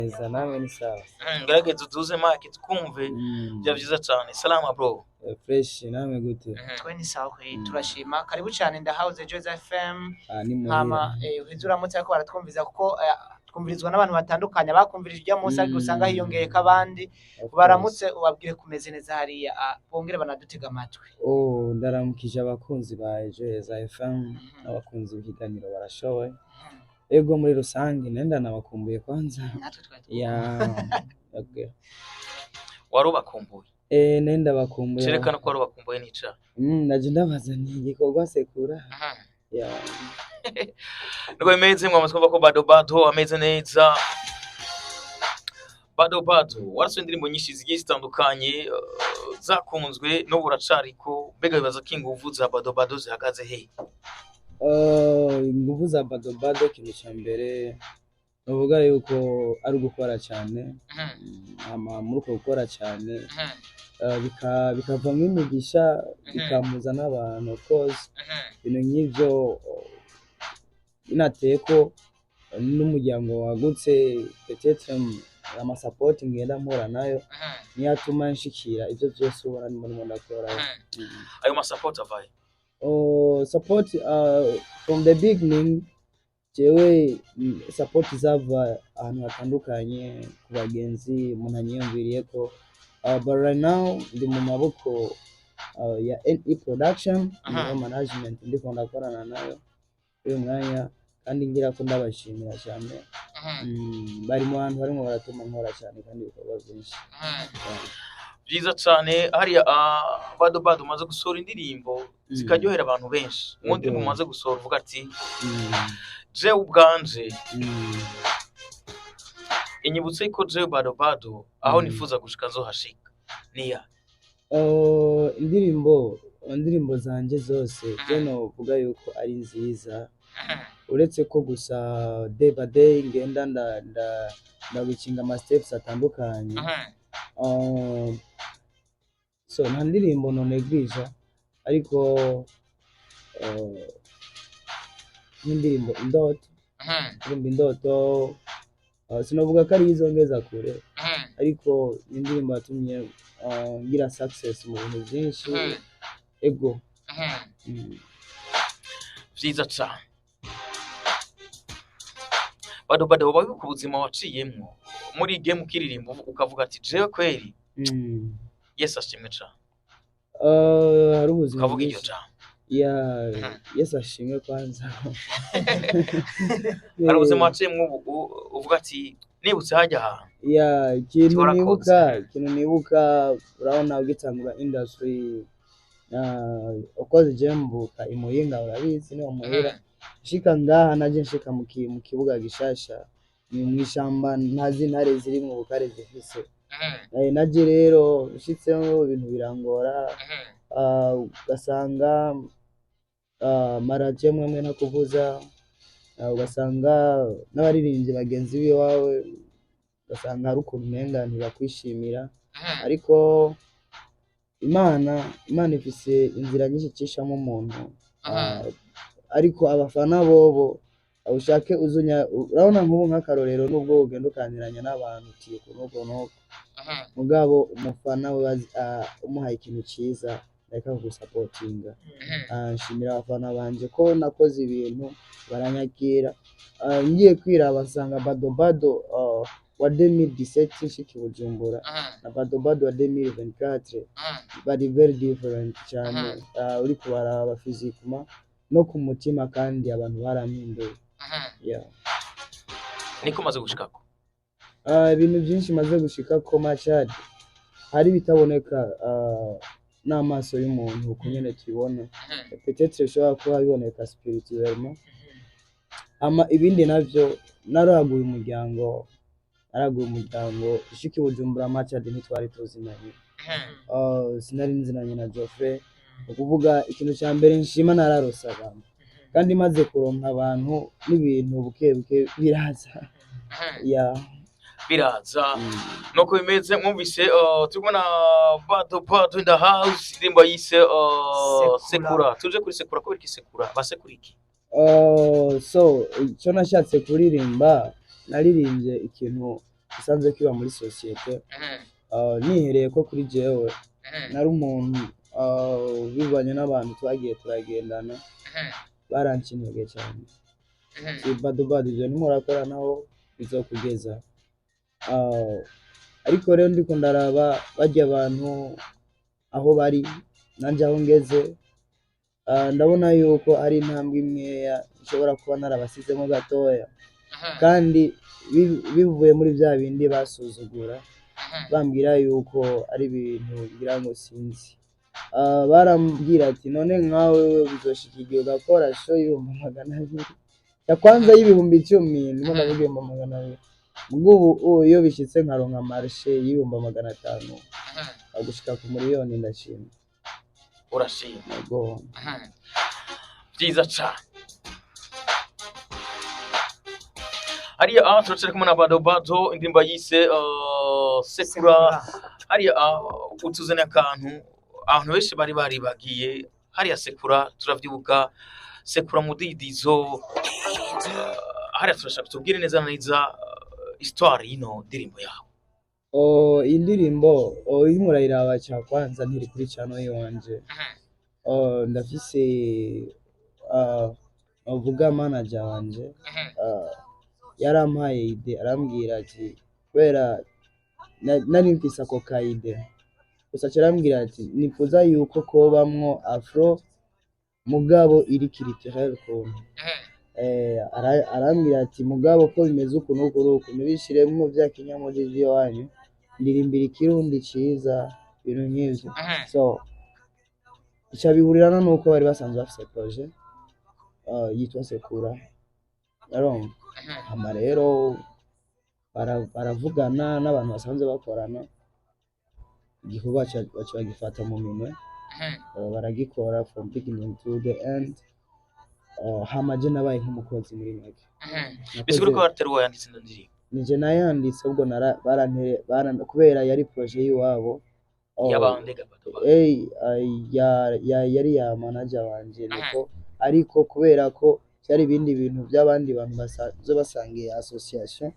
Neza, namwe ni sawa? Gerageza uduze mic twumve. Bya vyiza cyane. Salama, bro. Fresh, namwe gute? Twe ni sawa kweli, turashima. Karibu cyane in the house, Joza FM. Ah, ni muhira. Hama uheze uramutse ariko baratwumviza, kuko twumvirizwa n'abantu batandukanye bakumvirije ujya munsi, ariko usanga hiyongeyeko abandi. Of course. Baramutse, ubabwire kumeze neza hariya, bongere banadutega amatwi. Oh, ndaramukije abakunzi ba Ejo Heza FM n'abakunzi b'ikiganiro Barashoboye. Ego, muri rusange nenda nabakumbuye kwanza. Natwe twari Ya, okay. Wari ubakumbuye? Eh, nenda bakumbuye. Cerekana ko wari ubakumbuye nica. Naje ndabazaniye igikorwa Sekura. Ya. Niko bimeze. Mwamaze kumva ko Bado Bado ameze neza. Bado Bado, warasohoye indirimbo nyinshi zigiye zitandukanye, zakunzwe, n'ubu uracariko. Mbega bibaza ko inguvu za Bado Bado zihagaze he? Inguvu za Bado Bado, ikintu ca mbere novuga yuko ari ugukora cyane. Hama muri uko gukora cyane bikavamwo imigisha, bikampuza n'abantu, of course ibintu nk'ivyo, binateye ko n'umuryango wagutse, peut-être amasapoti ngenda mpura nayo niyo atuma nshikira ivyo vyose ubona ndimo ndakora. Ayo masapoti avaye? Oh, support from the beginning, jewe support zava ahantu hatandukanye, ku bagenzi, umuntu anyiyumviriyeko, but right now ndi mu maboko ya NE Production, niyo management ndiko ndakorana nayo uyu mwanya, kandi ngira ko ndabashimira cyane. Bari mu bantu barimo baratuma nkora cyane kandi ibikorwa byinshi. Yeah. Byiza cyane. Hariya Bado Bado, umaze gusohora indirimbo zikaryohera abantu benshi. Mu ndirimbo umaze gusohora uvuga ati jewe ubwanje inyibutse ko jewe Bado Bado aho nifuza gushika nzohashika, niya? Oh, indirimbo zanje zose je novuga yuko ari nziza, uretse ko gusa day by day ngenda ndagukinga ama steps atandukanye. So nta ndirimbo noneglisha, ariko nk'indirimbo Indoto, indirimbo Indoto, sinovuga ko ari izongeza kure, ariko ni indirimbo yatumye ngira success mu bintu byinshi. Ego. Vyiza cane. Bado Bado, woba wibuka ubuzima waciyemwo muri game ukiririmba, ukavuga ati jewe kweri Yesu ashimwe cane? Hari ubuzima Ukavuga iryo bwinshi. jambo. Ya, Yesu ashimwe kwanza. Hari ubuzima waciyemwo ubu uvuga ati nibutse hajya ahantu Ya, ikintu warakoze. nibuka, ikintu nibuka, urabona ugitangura industry, ukoze, je mvuka i Muyinga, urabizi, niho muhira. Nshika ngaha naje nshika mu kibuga gishasha, ni mw'ishamba, ntazi intare zirimwo ubukare zifise. Naje rero nshitseho ibintu birangora, ugasanga amaradiyo amwe amwe ntakuvuza, ugasanga n'abaririmbyi bagenzi b'iwawe, ugasanga hari ukuntu umenga ntibakwishimira, ariko Imana ifise inzira nyinshi icishamo umuntu, ariko abafana bobo ushake uzunya. Urabona nk'ubu nk'akarorero, nubwo ugenda ukaniranya n'abantu uti uku n'uku n'uku, mugabo umufana we umuhaye ikintu ciza areka kugusapotinga. Nshimira abafana banje ko nakoze ibintu baranyakira. Ngiye kwiraba nsanga Bado Bado wa 2017 nshika i Bujumbura na Bado Bado wa 2024 bari very different cyane. Uri kubaraba physiquement no ku mutima, kandi abantu barampinduye, yeah. Niko umaze gushikako? Ibintu byinshi maze gushikako, Machad, hari ibitaboneka n'amaso y'umuntu uko nyene tubibona, peut-être bishobora kuba biboneka spirituellement. Ama ibindi navyo, naraguye umuryango, naraguye umuryango ishika i Bujumbura. Machad, ntitwari tuzinanye, sinari nzinanye na Geoffrey. Ni ukuvuga ikintu ca mbere nshima, nararose abantu, kandi maze kuronka abantu n'ibintu buke buke biraza, yeah. Biraza. Nuko bimeze. Mwumvise, turi kumwe na Bado Bado in the house, indirimbo yise Sekura. Sekura. Tuje kuri Sekura. Kubera iki Sekura? Basekura iki? So icyo nashatse kuririmba, naririmbye ikintu gisanzwe kiba muri société. Nihereye ko kuri jewe nari umuntu, bivanye n'abantu twagiye turagendana, baranca intege cyane. Si Bado Bado, ivyo ntimurakora naho bizokugeza. Ariko rero ndiko ndaraba barya abantu aho bari nanje aho ngeze, ndabona yuko ari intambwe imweya nshobora kuba narabasizemo gatoya, kandi bivuye muri vya bindi basuzugura, bambwira yuko ari ibintu ngira ngo sinzi. Barambwira ati: "None nkawe wewe bizoshika igihe ugakora show y'200,000 ya kwanza y'10,000?" Ndimo ndavuga 200,000. Muga ubu iyo bishitse nkaronka marché y'500,000 gushika ku miliyoni, ndashima. Urashima? Yego. Byiza cane. Hariya turacyari kumwe na Bado Bado, indirimbo yise Sekura. Hariya utuzaniye akantu abantu benshi bari baribagiye. Hariya Sekura turavyibuka, Sekura mudidizo. Hariya turashaka tubwire neza na neza histoire y'ino ndirimbo yawe. Oh, iyi ndirimbo, oh, iyo murayiraba ca kwanza ntiri kuri channel yiwanje. Oh, ndafise uvuga manager wanje, yarampaye idée, arambwira ati kubera nari mfise ako ka idée gusa, aca arambwira ati nifuza yuko kobamwo afro mugabo iri culturel ukuntu. Arambwira ati mugabo ko bimeze uku n'uku n'uku, ntibishiremwo vya kinyamujiji wanyu, ndirimbira ikirundi ciza, ibintu nk'ivyo. So bica bihurirana nuko bari basanzwe bafise projet yitwa Sekura, urumva. Hama rero baravugana n'abantu basanzwe bakorana igikorwa, baca bagifata mu minwe, baragikora from beginning to the end. Hama je nabaye nk'umukozi muri make. Bisigura ko atari wowe yanditse ino ndirimbo? Nije nayanditse, ubwo kubera yari projet y'iwabo. Oh, Y'abandega Bado Bado? Yari ya manager wanje niko, ariko kubera ko byari ibindi bintu by'abandi bantu basanzwe basangiye association,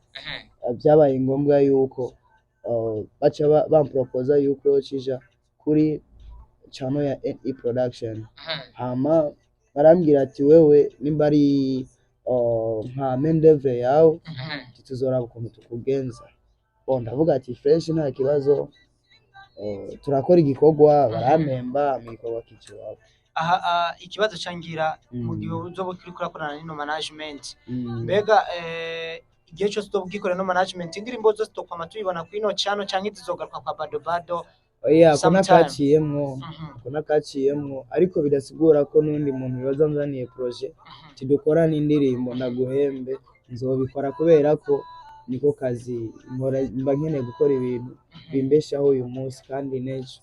byabaye ngombwa yuko baca bamproposa yuko yocija kuri channel ya NE Production. Hama barambwira ati wewe nimba ari nka main d'oeuvre yawe, tuzoraba ukuntu tukugenza. Bon, ndavuga ati fresh, nta kibazo. Turakora igikorwa, barampemba, mu gikorwa kica iwabo. Aha, ikibazo cangira mu gihe uzoba uriko urakorana n'ino management, mbega igihe cyose uzoba ugikorana no management, indirimbo zose tukwama tuyibona kuri ino channel canke zizogaruka kwa Bado Bado? Oya, ako Sometime. nakaciyemwo. Ako nakaciyemwo, ariko bidasigura ko n'undi muntu yoza anzaniye projet tidukorana indirimbo ndaguhembe, nzobikora, kubera ko niko kazi nkora, mba nkeneye gukora ibintu bimbeshaho uyu munsi kandi n'ejo.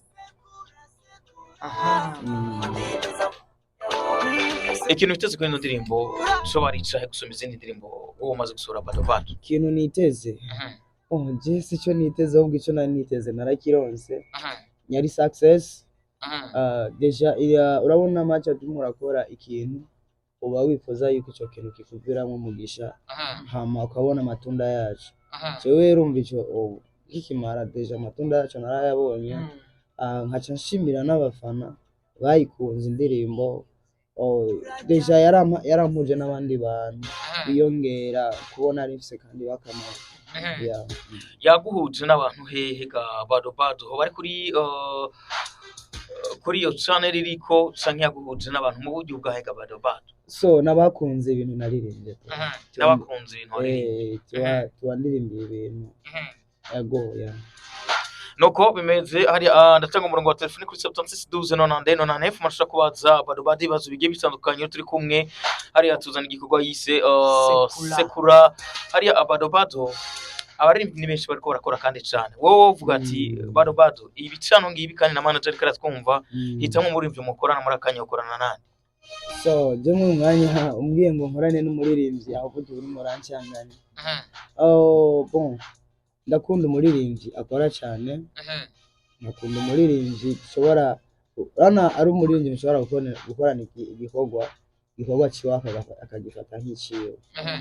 Ikintu witeze kuri ino ndirimbo ushobora icahe gusoma izindi ndirimbo wowe umaze gusohora, Bado Bado? Ikintu niteze, oh, je si cyo niteze, ahubwo ico nari niteze narakironse, yari success. Déjà urabona match turimo urakora ikintu, uba wifuza yuko ico kintu kikuviramwo umugisha, hama ukabona amatunda yaco. Jewe urumva ico ubu kikimara, déjà amatunda yaco narayabonye. Nkaca nshimira n'abafana bayikunze indirimbo. Oh, déjà yarampuje n'abandi bantu biyongera kubona ari mfise kandi bakamara. Yeah. Yaguhuje n'abantu hehe ga Bado Bado? Hoba ari kuri iyo channel iriko, canke yaguhuje n'abantu mu buryo bwahe ga Bado Bado? So n'abakunze ibintu naririmbye. N'abakunze ibintu waririmbye. Tuba ndirimbiye ibintu, yego, yeah. Nuko bimeze. Hari ndatanga umurongo wa telefone kuri 76 12 90 99, murashobora kubaza Bado Bado ibibazo bigiye bitandukanye. Iyo turi kumwe hariya tuzana igikorwa yise Sekura. Sekura. Hariya Bado Bado, abaririmbyi ni benshi bariko barakora kandi cane. Wowe uvuga ati Bado Bado ibicano ngibi, kandi na manager ariko aratwumva, hitamwo umuririmbyi mukorana muri akanya, ukorana nande? So je muri umwanya umbwiye ngo nkorane n'umuririmbyi, aho uvuga urimo urancanganya. Oh, bon, ndakunda umuririmbyi akora cyane, nkakunda umuririmbyi dushobora, urabona ari umuririmbyi mushobora gukorana igikorwa. Igikorwa ciwe akagifata nk'iciwe.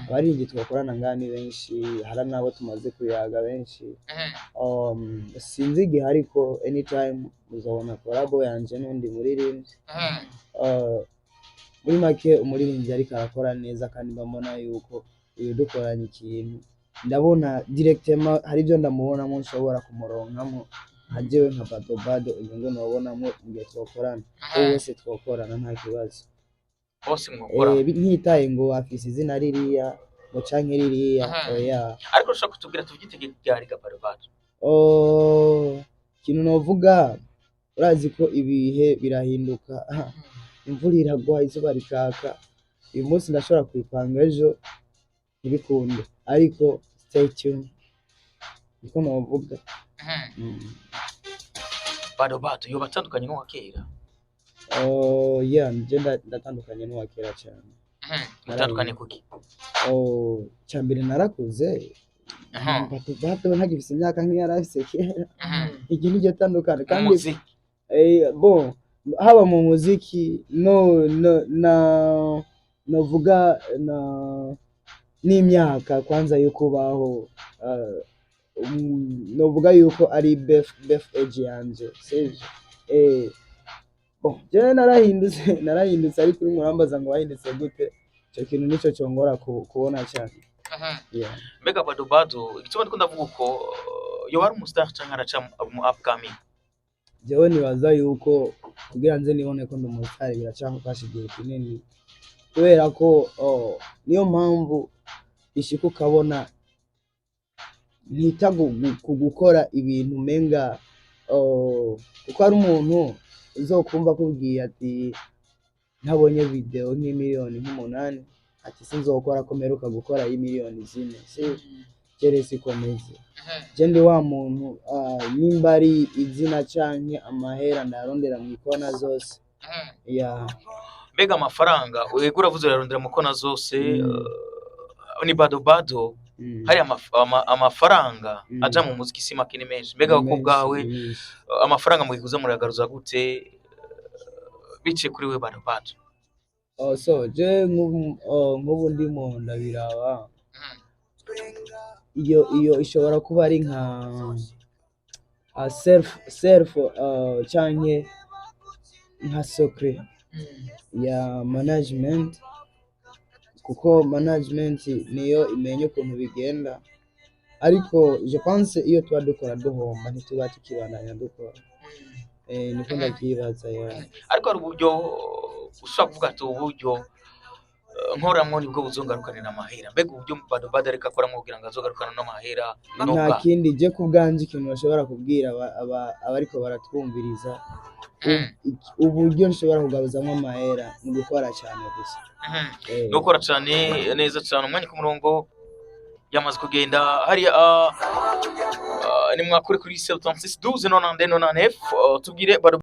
Abaririmbyi twakorana ngaha ni benshi, hari n'abo tumaze kuyaga benshi. Sinzi igihe, ariko anytime muzobona collabo yanje n'undi muririmbyi. Muri make, umuririmbyi ariko arakora neza kandi mbona yuko uyu dukoranye ikintu, ndabona directement hari ibyo ndamubonamo nshobora kumuronkamo nka jewe nka Bado Bado, inyungu nobonamo mu gihe twokorana. Uwo wese twokorana nta kibazo. Bose mwokora. Ntitaye ngo afise izina ririya ngo canke ririya. Oya. Ariko ushobora kutubwira tuvyitege ryari ga Bado Bado? Oh, ikintu novuga, urazi ko ibihe birahinduka, imvura iragwa, izuba rikaka. Uyu munsi ndashobora kubipanga, ejo ntibikunde, ariko stay tuned, niko novuga. Bado Bado yoba atandukanye n'uwa kera? Oh, yeah, nje ndatandukanye n'uwa kera cyane. Mutandukanye kuki? Oh, cyambere narakuze. Bato Bato ntagifise imyaka nk'iyo yari afise kera. Iki niryo tandukano kandi. Umuziki. Bon, haba mu muziki no na novuga na n'imyaka kwanza yo kubaho, novuga yuko ari birth age yanje, sivyo? Bon, jewe narahindutse, ariko urimo urambaza ngo wahindutse gute, ico kintu nico congora kubona cyane, yeah. Mbega Bado Bado, igituma ndiko ndavuga uko, yoba ari umustar canke araca mu upcoming? Jewe nibaza yuko kugira nze nibone ko ndi umusitari biracamfasha igihe kinini, kubera ko, oh, niyo mpamvu bishika ukabona ntita ku gukora ibintu umenga, oh, kuko hari umuntu uzokumva akubwiye ati ntabonye video nk'imiliyoni nk'umunani, ati sinzokora ko mperuka gukora y'imiliyoni 4. Si jere sikomeze, je ndi wa muntu, nimba ari izina canke amahera, ndarondera mw'ikona zose, ya. Mbega amafaranga, wego, uravuze urarondera mu kona zose. Ni Bado Bado. Hari amafaranga aja mu muziki si make, ni menshi. Mbega ko Menshi, bwawe menshi. Amafaranga mugikuza murayagaruza gute, biciye kuri we Bado Bado? Oh, so je nk'ubu, oh, nk'ubu ndimo ndabiraba, iyo ishobora kuba ari nka self canke nka secret ya management, kuko management niyo imenya ukuntu bigenda. Ariko je pense iyo tuba dukora duhomba ntituba tukibandanya dukora. Niko ndavyibaza, ya. Ariko hari uburyo ushobora kuvuga ati ubu buryo nkoramwo nibwo buzongarukanira amahera. Mbega uburyo Bado Bado ariko akoramwo kugira ngo azogarukane n'amahera Nta n'ubwa kindi, je ku bwanje ikintu bashobora kubwira abariko baratwumviriza, uburyo nshobora kugaruzamwo amahera ni gukora cyane gusa. Ni gukora cyane, neza cyane. Umwanya ku murongo yamaze kugenda hariya, ni mwakuri kuri 76 12 90 99, tubwire Bado.